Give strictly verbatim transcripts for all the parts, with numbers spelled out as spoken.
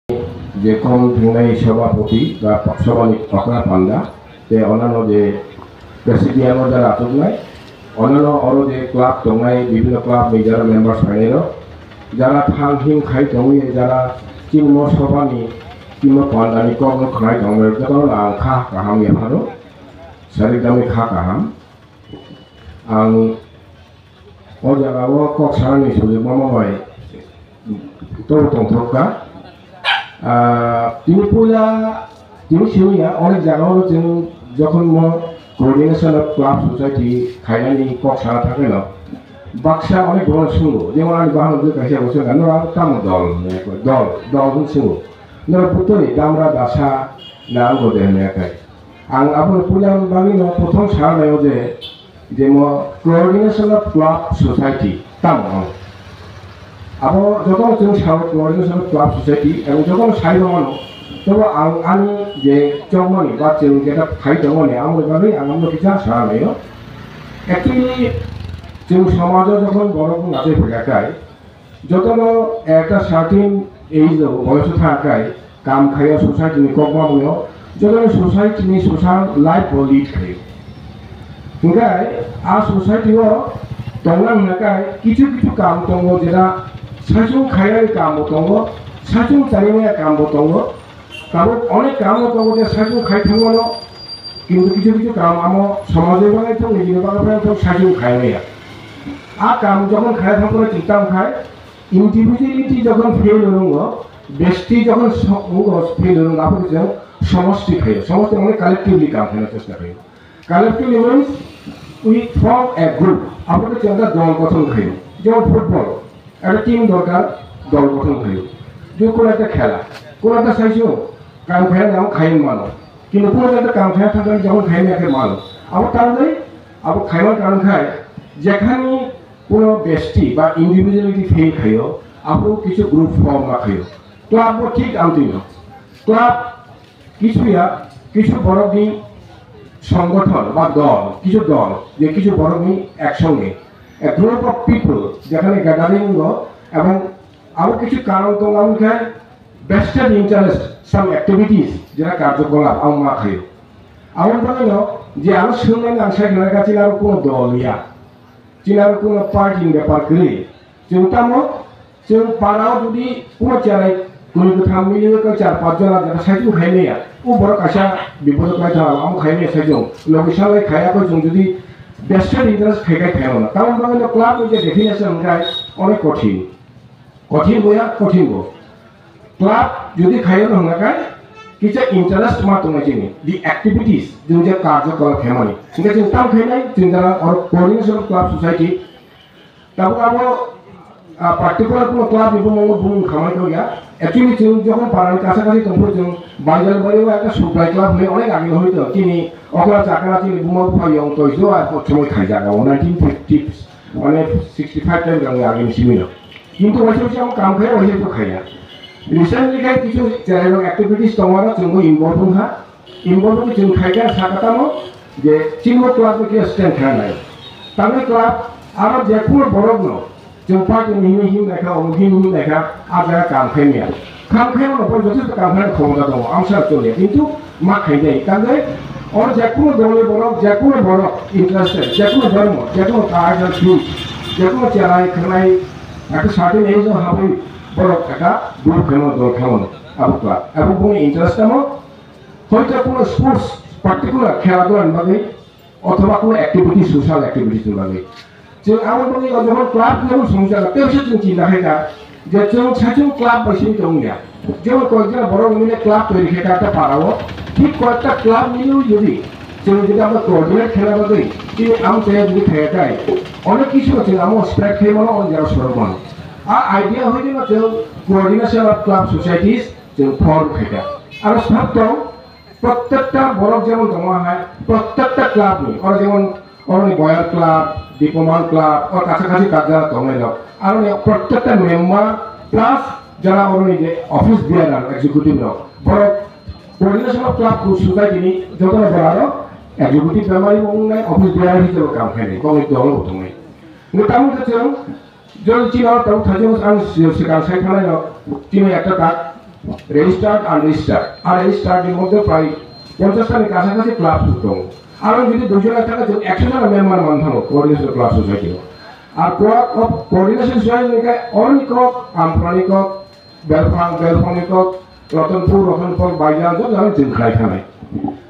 je kom thangnai sobhapoti ba sobhani okra panda, tei onano je presidium o jara achuknai, onano oro je club tongnai, bibhinno club ni jara members phainai rok, jara thang him khai tongwi, jara chini mo sobhani, chini mo pandani kokno khwnai tongwi, jotono ang kha kaham yapharo, sarik dami kha kaham. Ang o jaga o kok sanani sujukma bai tong tongthok kha. Ah, tini puila, tini simi ya, onek jaga o chwng jokhon mo coordination of club society khainani kok sana thangkhe no, baksa onek borok no swngo, jemon ani bahan ujui kaisa bo swngo, "Norok tamo dol?" hinwi koi, "Dol, dol," hwn swngo. "Norok butoi damra dasa na ango de?" hinwi koi. Ang aboni puila bagwi no prothom sana nai o je, jemo coordination of club society tamo ang. Abo joto chwng sao coordination of club society, ebong joto sai mano, tobo ang ani je chongmani ba chwng jeta khai tongmani, aboni bagwi ang ano kisa sana nai o. Actually, chwng somajo jokhon borok wng achai phaikha kai, jotono ekta certain age o boyoso thang kai, kam khaio society ni kokma muyo, jotono society ni social life bo lead khaio. Hinkhe a society o tongna hwnkha kai kichu kichu kam tongo, jera saichung khainani kam bo tongo, saichung charimani kam bo tongo. Tabuk onek kam o tongo je saichung khai thangmano, kintu kichu kichu kam amo somajni bagwi thang, nijini bagwi thang, thang saichung khai maya. A kam jokhon khai thangmano chwng tamo khai, individuality jokhon fail wngo, besti jokhon so-, wngo fail wngo, aphuru chwng somosti khaio, somosti mane collectively kam khaina chesta khaio. Collectively means we form a group. Aphuru chwng ekta dol gothon khaio. Jemon football, ekta team dorkar, dol gothon khaio. Je kono ekta khela, kono ekta saichung, kam khaina nang khai mano. Kintu kono ekta kam khaina thangkhe jokhon khaina khe mano. Abo tamni, abo khaima karon khai, jekhani kono besti ba individuality fail khaio, aphuru kichu group form ma khaio. Club bo thik amtwino. Club kichu ya, kichu borokni songothon ba dol, kichu dol, je kichu borokni eksange, a group of people, jekhane gathering o, ebong abo kichu karon tongo, aboni khe vested interest, some activities, jera karjokolap, abo ma khaio. Aboni bagwino je aro swngnai ang sai khna kha, chini aro kono dol ya, chini aro kono party ni bepar kwrwi, chwng tamo Chwng parao jodi kuno cherai kuni kwtham mili khe char panch jona jata saichung khai maya, o borok kaisa bipodot nai thang, amo khai maya saichung, logi salai khaya khe chwng jodi vested interest khai khai khai mano. Tamoni bagwi no club ni je definition hwnkhe onek kothin. Kothin bo ya, kothin bo. Club jodi khaio no hwnkha khe kisa interest ma tongnai chini, the activities, chwng je karjo kolap khaimani. Hwnkhe chwng tam khainai, chwng jara oro coordination of club society, Tabuk abo, ah, particular kono club ni bumung, bumung khamai tong ya. Actually, chwng jokhon parani kasa kasi tongphuru chwng Baijal Bari o ekta supply club hinwi onek age hoi to. Chini okla chakra chini buma bupha yong toi jo ar kok chumui khaijak abo nineteen fifty, mane sixty five time rang age ni simi no. Kintu waisa waisa amo kam khaya, waisa waisa khaya. Recently khe kichu cherai rok activities tongo, aro chwngbo involve wngkha. Involve khe chwng khaikha sakha tamo je chini club no khe stand khaina nai. Tamni club aro je kuno borok no chwng party ni himwi himwi naikha, omo himwi himwi naikha, a jaga kam khaimya. Kam khaimano bo joto kam khaina khomota tongo, amsa chole, kintu ma khainai. Tamni oro je kuno dol ni borok, je kuno borok interested, je kuno dhormo, je kuno culture, je kuno cherai khwnai, ekta certain age o habwi borok ekta group khaimano, dol khaimano, abo club. Abo boni interest tamo, Hoito kuno sports particular khela dula ni bagwi othoba kuno activity, social activities ni bagwi. Chwng abo bagwi o jokhon club ni abo songwi chana, tei se chwng chinta khai kha je chwng saichung club bai simi tong ya. Jemon koyekjona borok mile club toiri khai kha ta para o, thik koyekta club mile jodi chwng jodi abo coordinate khela bagwi chini amo tei jodi khai khai, onek kisu chwng amo spread khai mano, onek jaga sorok mano. A idea hoite no chwng coordination of club societies, chwng form khaikha. Aro sab tong, prottekta borok jemon tongo hai, prottekta club ni, oro jemon oroni Boyar club, Dipoman club, o kacha kachi kajara tongnai rok. Aroni prottekta member plus jara oroni je office bearer, executive rok, borok coordination of club society ni jotono borok aro executive member bo wngnai, office bearer hisabe kam khainai, bongni dolo bo tongnai. Ngi tamo khe chwng Jodi chini oro tabuk thajak ang si-, sikang sai thangnai no, chini ekta tak, Registered, unregistered. Ar registered ni moddhe prai ponchash tani kachakasi club tongo. Aro jodi dui jona thangkhe chwng ekso jona member man thango coordination club society o. Ar co-, coordination society ni khe oroni kok, Amphani kok, Belphang, Belphang ni kok, Ratanpur, Ratanpur, Baijal, joto jagao chwng khlai thanai.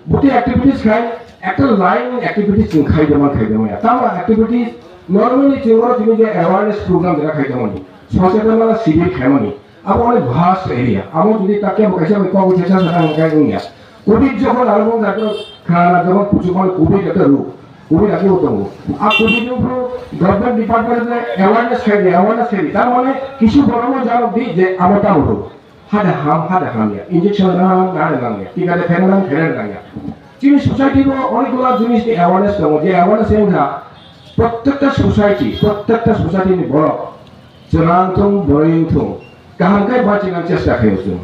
Bwtwi activities khai, ekta line activities chwng khai dama, khai dama ya. Tamo activities normally chwng oro tini je awareness program jera khai dama ni. Socheta mala sibir khai mani. Abo onek vast area. Abo jodi ta kebo kaisa bai kok uthai sa sa tang kai wngya. Covid jokhon aro bo jato khana jokhon kuchuk mani covid ekta ruk. Covid age bo tongo. A covid ni upor government department le awareness khai di, awareness khai di. Tar mane kisu borok no janok di je abo ta ruk. Hada ham, hada ham ya. Injection na, na, na, na ya. Tika de phena na, phena na ya. Chini society bo onek gulo jinis ni awareness tongo. Je awareness wngkha, prottekta society, prottekta society ni borok chwla wngthung, boroi wngthung, kaham khe bachina chesta khaio chwng.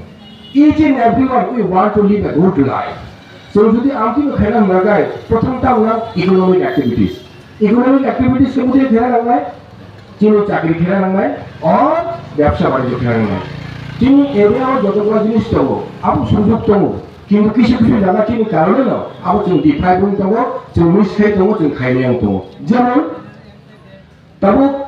Each and everyone, we want to live a good life. Chwng jodi amtwi no khaina hwnba khe, prothom ta wngna economic activities. Economic activities khe bwtwi khaina nangnai, chini chakri khaina nangnai, or bebsa banijyo khaina nangnai. Chini area o joto gula jinis tongo, abo sujog tongo, kintu kisu kisu jaga chini karone no abo chwng deprive wng tongo, chwng miss khai tongo, chwng khaimaya wng tongo. Jemon, tabuk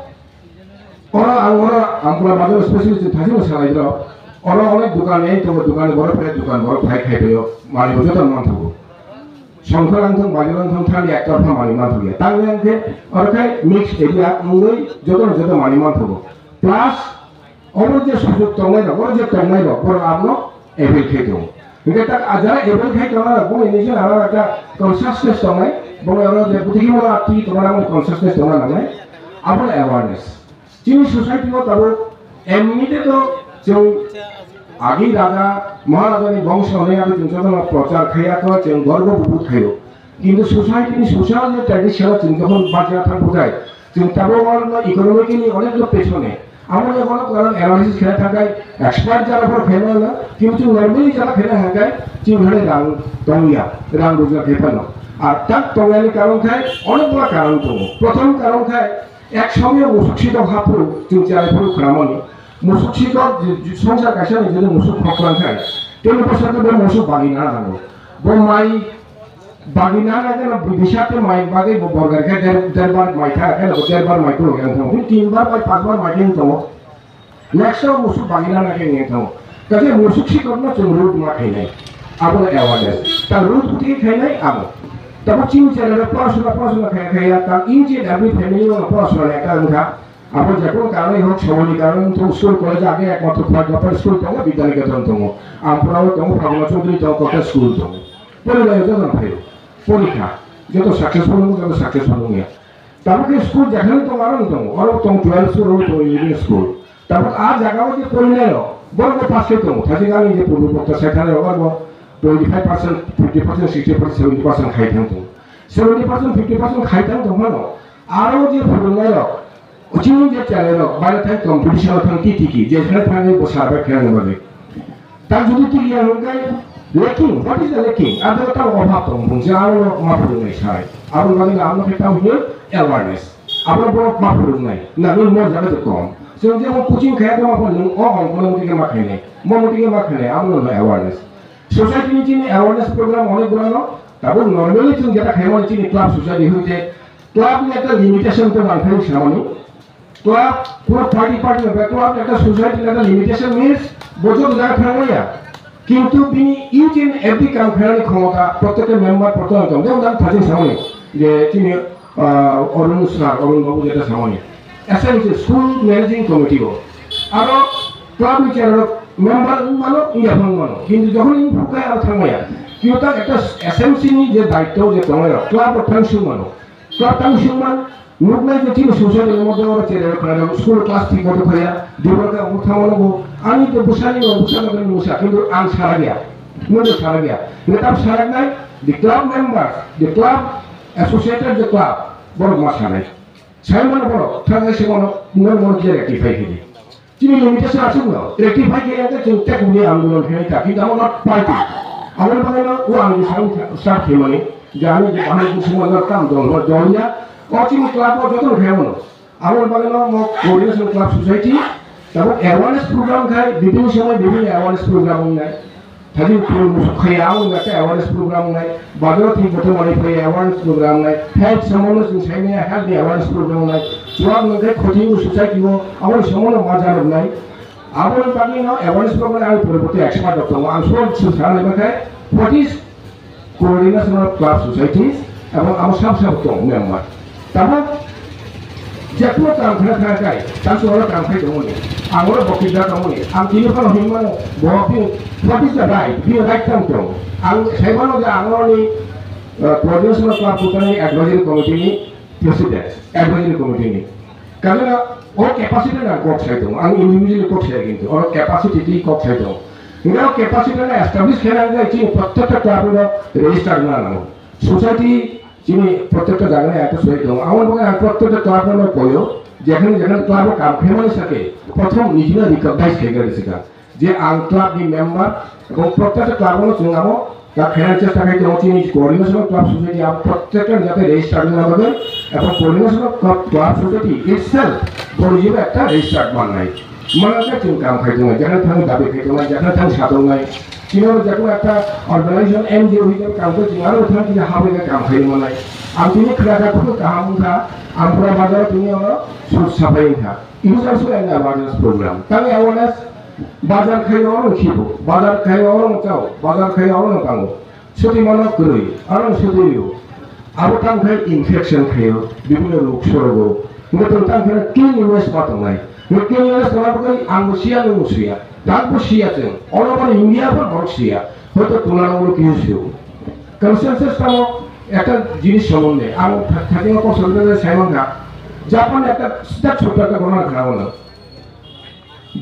Oro ang oro Ampura bazar specially chwng thasingno salai rok. Oro onek dukan ei tongo, dukan borok phai, dukan borok phai khai phaio, manwi bo joto manthogo. Songkar ang thung, bazar ang thung, thani ekta pha manwi manthogo. Tangwi ang khe oro khai mix area wngwi joto no joto manwi manthogo. Plus oro je sujog tongnai rok, oro je tongnai rok, borok abono avail khai tongo. Hingke tak ajara avail khai tongnai rok, bongni niji nana ekta consciousness tongnai, bongni oro je bwtwi khe mano atwi tongna nangmani consciousness tongna nangnai, abono awareness. Chini society o tabuk emnite to chwng agi raja, maharaja ni bongso hwnwi abo chwng jotono prochar khaiya kho, chwng gorbo bubut khaio. Kintu society ni social je tradition o chwng jokhon bachina thang bukhai, chwng tabuk oro economically onek no pesone. Amo ni bono karon analysis khaina thangkhai expert jara phor khaina na, kintu chwng normally jara khaina hangkhai chwng hwnwi rang tongya, rang rojgar khai phano. Ar tak tongyani karon khai onek bola karon tongo. Prothom karon khai Ek somoyo musuk sikok haphuru, chwng chai phuru khwnamani. Musuk sikok, songsar kaisa ni jodi musuk khok lang khai, tini bwswk bo musuk bagwi nana nango. Bo mai bagwi nana nango, bisa te mai bagwi bo borgar khe der, derbar mai tha, khe bo derbar mai phuru yang thango. Tin bar bai pas bar mai khe tongo. Next o musuk bagwi nana khe yang thango. Kaisa musuk sikokno chwng root ma khainai. Abono awareness. Ta root bwtwi khainai abo. Tabuk chini chera porasona, porasona khai khai ya, ta each and every family o porasona ekta wngkha. Abo jekon karonwi hok, somoini karonwi wngthung, school college age ekmatro Khuaibapar school tongo, Vidyaniketan tongo, Ampura o tongo, Phabuna Chowdhury tongo, kokta school tongo. Porilaio joto no phaio. Porikha. Joto successful wngo, joto successful wngya. Tabuk khe school jekheno tongo, aro tongo, aro tongo twelve school, aro tongo eleven school. Tabuk a jaga o je porinai rok, borok bo pass khai tongo. Thasi gani je purbo bokta sai thani rok, aro twenty five percent, fifty percent, sixty percent, seventy percent khai thang tongo. Seventy percent, fifty percent khai thang tong phano, aro je phurungnai rok, chini je chale rok, baire thang competition o thang titiki, je thang thang bo survive khaina bagwi. Ta jodi twi ya hwnkhe lacking, what is the lacking? Abo ta obhab tong bung je abo ma phurungnai sai. Abo bagwi abo khe ta hwnkhe awareness. Abo bo ma phurungnai. Na nung mo jaga je kom. Chwng je mo coaching khaya tongma phano nung o ong kono muti khe ma khainai. Mo muti khe ma khainai, abo no awareness. Society ni chini awareness program onek borano tabuk normally chwng jeta khaimani chini club society hoite club ni ekta limitation to manthai samani. Club, club party, party na club ekta society na limitation means bojor jaga thangmaya. Kintu bini each and every kam khainani khomota prottekta member prottekta jong jong jang thajin samani je chini, ah, Arun sir, Arun babu jeta samani. S M C school managing committee o. Aro club ni chair member mano iya phang mano. Kintu jokhon in phukai aro thangmaya. Kintu ta ekta S M C ni je daitto je tongmaya club o thang sung mano. Club thang sung man Nuknai je chini society ni moddhe oro cherai rok khlai rok school class three moto khaya, dibor khe omo thangmano bo ani je bwsani bo bwsa nokni bwsa, kintu ang sarakya, nokni sarakya. Hingke tam saraknai, the club members, the club associated the club, borok ma sanai. Sai mano borok, thangwi se mano, mano mano je rectify khidi. Chini limitation aswk no, rectify khe yang chwng tei kubuni andolon khe ta, kintu amo not party. Amo bagwi no o ang ni sakni start khe mani, je ani je bahai kusuma no tam dol, no dol ya, o chini club o joto khe mano. Abo bagwi no mo coordination club society, Tabuk awareness program khai, bibhinno somoy bibhinno awareness program wngnai. Thajin phulo musuk khaiya, ang wngnai khe awareness program wngnai. Bazaro thik bothor manwi phaiya, awareness program wngnai. Health somono chwng saimanya, health ni awareness program wngnai. Chuwak nungkhe khoti o society o, aboni somono ma janoknai. Aboni bagwi no awareness program ani pore pore expert rok tongo. Ang so chwng sana naiba khe, what is Coordination of Club Societies, ebong amo sab sab tong member. Tamo jekno kam khna khna kai, tang so oro kam khai tongoni, ang oro bokti da tongoni, ang tini phano himano, bo phi, what is the right, phi right tang tong. Ang saimano je ang oro ni, uh, Coordination of Club Society ni Advisory Committee ni President, Advisory Committee ni. Karena o capacity na kok sai tong, ang individually kok sai kintu, oro capacity ti kok sai tong. Enggak capacity na establish khena enggak chini protector club no register na nang. Society chini protector jaga na ekta soi tong. Awon bokhe ang protector club no koyo, jekhani jekhani club o kam khemani sake, prothom nijina recognize khega risika. Je ang club ni member, ebong protector club no chwng amo, ta khena chesta khai tong chini coordination club society ang protector jate register na bagwi, ebong coordination club, club society itself, boni jiba ekta register mannai. Mano khe chwng kam khai tongnai, jekhane thang dabi khai tongnai, jekhane thang sa tongnai. Chini oro jekhane ekta organization N G O hisabe kam khai chwng aro thang chini habwi khe kam khai mannai. Ang tini khwra kha, khub kaham wngkha, ang pura bazar tini oro sur sapai wngkha. It is also an awareness program. Tang awareness, bazar khai oro khibo, bazar khai oro chao, bazar khai oro tango. Soti mano kwrwi, aro soti yo. Abo tang khai infection khayo, bibhinno rog sorogo. Hingke tong tang khai cleanliness ma tongnai. Hingke cleanliness tongna bagwi ang bo siya, nwng bo siya. Tang bo siya chwng. All over India bo borok siya. Hoito Tula no ulo kiyo siyo. Consensus tamo ekta jinis somonde. Ang tha-, thajingo kok somonde sai mankha. Japan ekta state sorkar ta gona khna wano.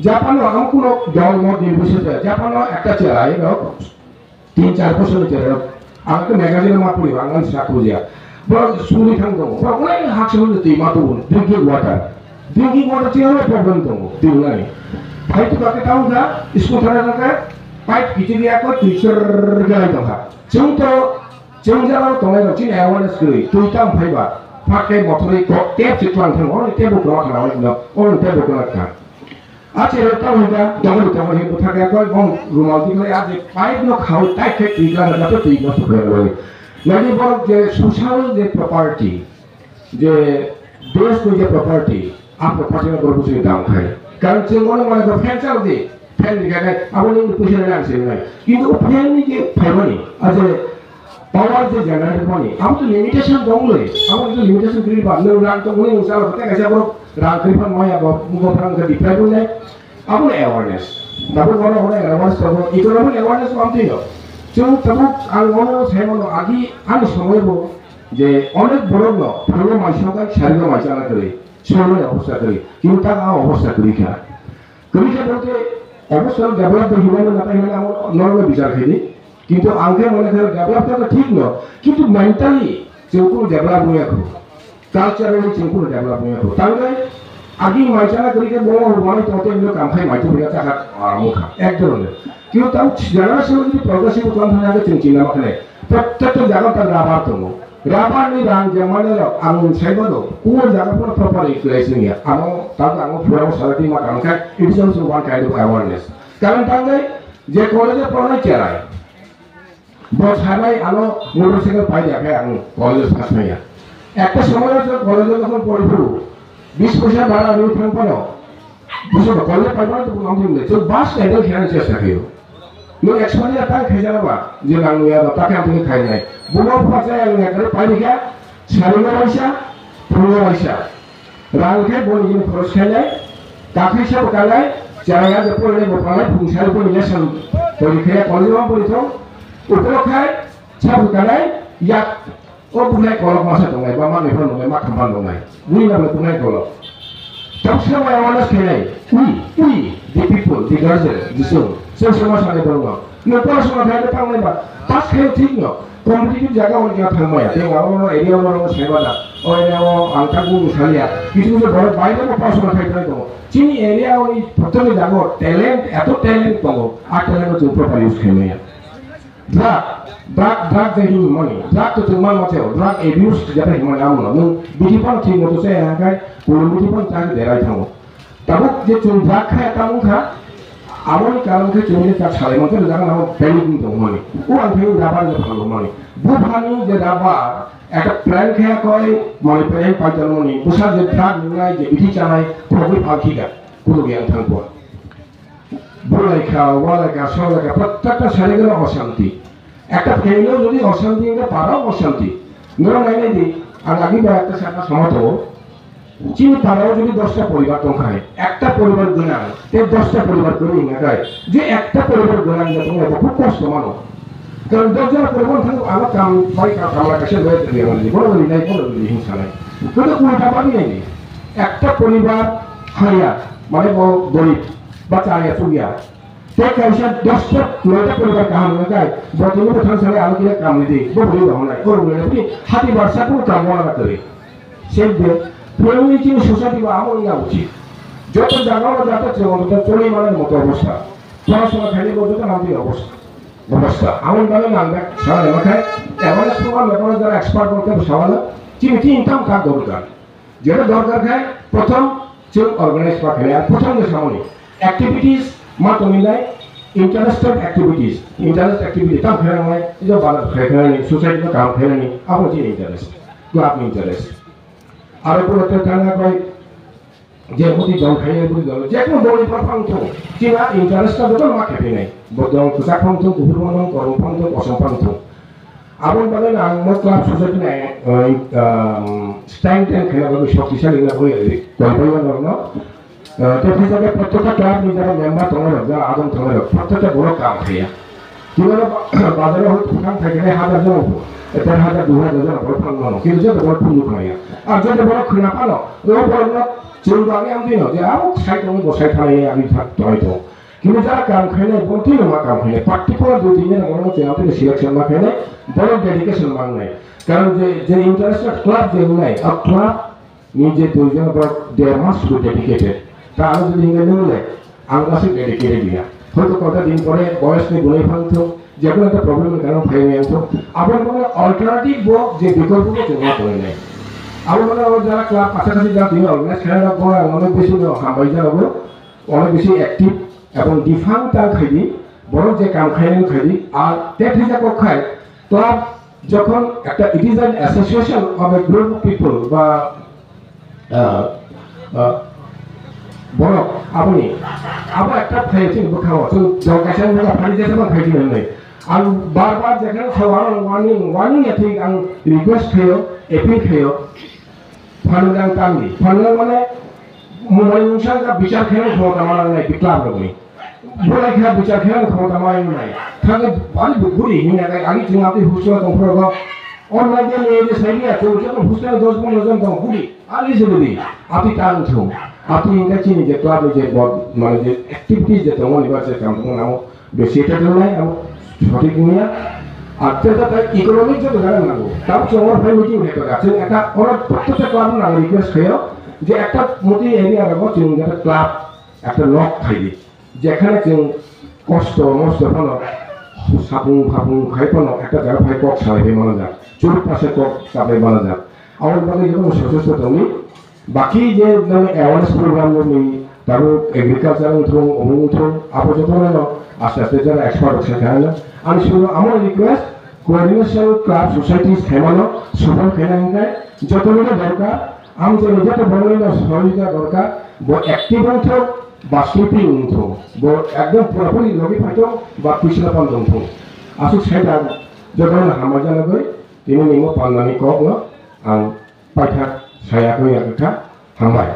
Japan o ang kuno dol mot ni bwswk Japan o ekta cherai no. Tin char bosor ni cherai, ang khe magazine ma puri, ang ani sak bujiya. Borok suri thang tongo, borok onek hak suri twi ma tubu, drinking water. Drinking water chini onek problem tongo, twi nani. Phai tu kake tamo da, school thana thangkhe, pipe kichi dia ko twi ser galai tongkha. Chwng to, chwng jala tongnai rok chini awareness kwrwi, twi tamo phaiba, phakai mothorwi ko, tap se tlang thango, oni tap bo kwlak khna, oni no, oni tap bo kwlak khna. A cherok tamo hingka, dogor dogor hingka bwthak ya koi bong rumal di khlai a je pipe no khao tai khe twi kla na to twi no sukha ya loi. Nadi borok je social je property, je base ni je property, a property no borok bwswk dam khai. Karon chwng ono mane ko fan chal di, fan ni khe abo ni puisa na ang se nai. Kintu o fan ni je phaimani, a je Power je generate mani, abo to limitation tong le, abo to limitation kri ba, nwng rang tong le, nwng salo kate kaisa borok rang kri phan maya bo, bo phan ka deprive le, abo le awareness. Tabuk bono bono awareness tong, economic awareness am tino. Chung tabuk ang bono sai mano agi ani somoy bo je onek borok no, phango mai song kai, sarigo mai chana kri, somoy obostha kri, kintu ta a obostha kri kha. Kri kha bolte obostha develop de hinani natai hinani amo normal bichar khaidi. Kintu ang khe mone khe develop khe thik no, kintu mentally chwng kunu develop wngya kho, culturally chwng kunu develop wngya kho. Tangwi agi mai chana kwrwi khe bo bo manwi tongte no kam khai mai tongya chakha amo kha ek dhoroner. Kintu tang generation jodi progressive tong thangya khe chwng chinna ma khane. Prottekta jaga ta rabar tongo. Rabar ni rang je mane rok ang sai mano, kuno jaga phano proper utilize wngya. Amo tang ang phura salati ma kam khai, it is also one kind of awareness. Karon tangwi je college o pornai cherai. Bo sabai ano motorcycle pai ya khe ang college pass maya. Ekta somoy o college o jokhon pori phuru bis poisa bara rwi thang phano, buso college pai phano to ang thung de. So bus pedal khe ang chesta khayo. Nwng expenditure tang khaijana ba je nang ya ba ta khe ang thung khainai. Bumo pha cha ang ya kare pai kha sari no waisa, phung no waisa. Rang khe boni gini khoros khainai, kakhai sabo kanai, chaya je porinai bo phalnai, phung sari boni lesson pori khe college ma pori thong, upro khai sabo kanai, yak o bunai kolok masa tongnai, ba manwi phan tongnai, ma khamphan tongnai, bui nang tongnai kolok. Tang sabo awareness khainai, we, we, the people, the guardian, the soul, se sama sanai borok no. Nwng porasona khlai khe thangnai ba, pass khe thik no, competitive jaga o wngya thangmaya, tei abo no area o no saiba da, o area o ang tabuk salia, kisu kisu borok baire bo porasona khai phai tongo. Chini area o ni prothom jaga o talent, eto talent tongo, a talent no chwng proper use khaimaya. Drug, drug, drug je hinwi mani, drug to chwng man macheo, drug abuse jata hinmani amo no, nwng bidi phano thik moto se ya khai, kunu bidi phano chakhe derai thango. Tabuk je chwng drug khai ta wngkha, aboni karon khe chwng je ta salai mankhe rwjak nang belai wng tongmani. O ang khe rubber je phalmani. Buphani je rubber ekta plan khe koi mani pere pai tongmani. Bwsa je drug nwngnai je bithi chanai khogwi phalkhika. Kulo yang thangkwa. Bulaikha, walaikha, solaikha, prottekta sari gana osanti. Ekta family o jodi osanti wngkha, para o osanti. Norok nainai di, ang agi ba ekta sakha sama tongo. Chini para o jodi dosta poribar tongkha hai, ekta poribar gwnang, tei dosta poribar kwrwi wngkha hai, je ekta poribar gwnang je tongo, bo khub kosto mano. Karon dos jona poribar thang, abo kam bai kam, kamla kaisa loi twi abo ni, bono ni nai, bono ni hin sanai. Koto ulta bani nai ni. Ekta poribar haya, mane bo gorib, ba chaya chugya. Tei kaisa dosta noita poribar kaham wngkha, bo tini bo thang sanai abo khe kam ridi, bo bwrwi rok hwnai, oro wngkha tini hati barsa kunu kam wana kwrwi. Save the family chini society bo amo wngya uchi. Joto jaga o jato chwng moto choli mani moto obostha. Porasona khaini bo joto namti obostha. Obostha. Amo wngkha nang bek sana lema khai, awareness program beparo jara expert bo kebo sawana, chini tin tam kar dorkar. Jeta dorkar khai, prothom chwng organize ma khainai, ang prothom khe samani activities ma tongwi lai, interested activities, interest activity tam khainai, ijo bazar khai khainai, society no kam khainai, abo chini interest, club ni interest. Aro pura te thangna koi je muti dol khainai, muti dol, je kono dol ni phang thung, chini interest ta joto ma khainai, bo dol kwchak phang thung, kuphur phang thung, korom phang thung, kosom phang thung. Aboni bagwi ang mo club society ni, eh, um, strengthen khaina bagwi, shoktisali wngna bagwi koi bai mano norokno. Eh, tei kisa khe prottekta club ni jara member tongo rok, jara adong tongo rok, prottekta borok kam khaiya. Tini oro ba-, bazar o hoi thang thai khe hajar jona bo, eh, der hajar, dui hajar jona borok phang mano. Kintu joto borok phung nuk khaiya. Ar joto borok khna phano, o borok no chwng bagwi ang twi no, je abo sai tongo, bo sai thanai, ani thak tonai tongo. Kintu jara kam khainai, bo twi ma kam khainai, particular dui tin jona borok chwng twi selection ma khainai, borok dedication ma wngnai. Karon je, je interested club je wngnai, a club ni je dui jona borok, they must be dedicated. Ta aro jodi hingai nung le, ang aswk dedicated ya. Hoito kota din pore boyos ni bunai phang thung, je kono ekta problem ni karon phai nai thung. Abo ni bagwi alternative bo je bikolpo bo chwng ma tongnai. Abo mane abo jara club pasakasi jara tini organize khainai rok bo ang onek bisi no hambai jana bo. Onek bisi active ebong defiant ta khaidi, borok je kam khainai khaidi, ar te thwijak kok khai club jokhon ekta, it is an association of a group of people ba, ah, ah, borok aboni abo ekta phai chini bwkhango chwng jol kaisa wngkha phani jesa man khaidi hinwi ang bar bar jekheno sao ang warning, warning ya thik ang request khaio, appeal khaio. Phanang tangdi. Phanang mane mumai mungsa ka bichar khainani khomota manang nai, club rokni. Bolai kha bichar khainani khomota manang nai. Thangwi bari buri hinna kai, agi chwng aboni hostel tongphuru go. Online de ne de sai ya, chwng je hostel dos pondro jon tong buri. Ari se buri. Ati tang thung. Ati hingka chini je club ni je bod, mane je activities je tongo ni ba je kam tongo namo. Besi ta tongnai abo sothik wngya. Ar tei ta economic joto jaga nango. Tabuk chwng oro phai meeting hai paga. Chwng ekta oro prottekta club no ang request khaio je ekta moti area rogo chwng jata club ekta nok khaidi. Jekhane chwng kosto mosto phano sapung phapung khai phano ekta jaga phai kok salai phai mano jak. Churuk pase kok salai mano jak. Aboni bagwi joto sosesto tongwi. Baki je nang awareness program ni tabuk agriculture wngthung, omo wngthung, abo jotono aste aste jora expert rok sai khaina. Ani suru amo request, coordination club societies khaimano support khaina hingkai jotono dorkar, ang je joto borokno sohojogita dorkar, bo active wngthung, ba sleeping wngthung, bo ekdom purapuri logi phaithung, ba pisla pan tongthung. Aswk sai da jotono hambai janagwi tini nimo pandani kokno ang paithak saya khe ya kha, hambai.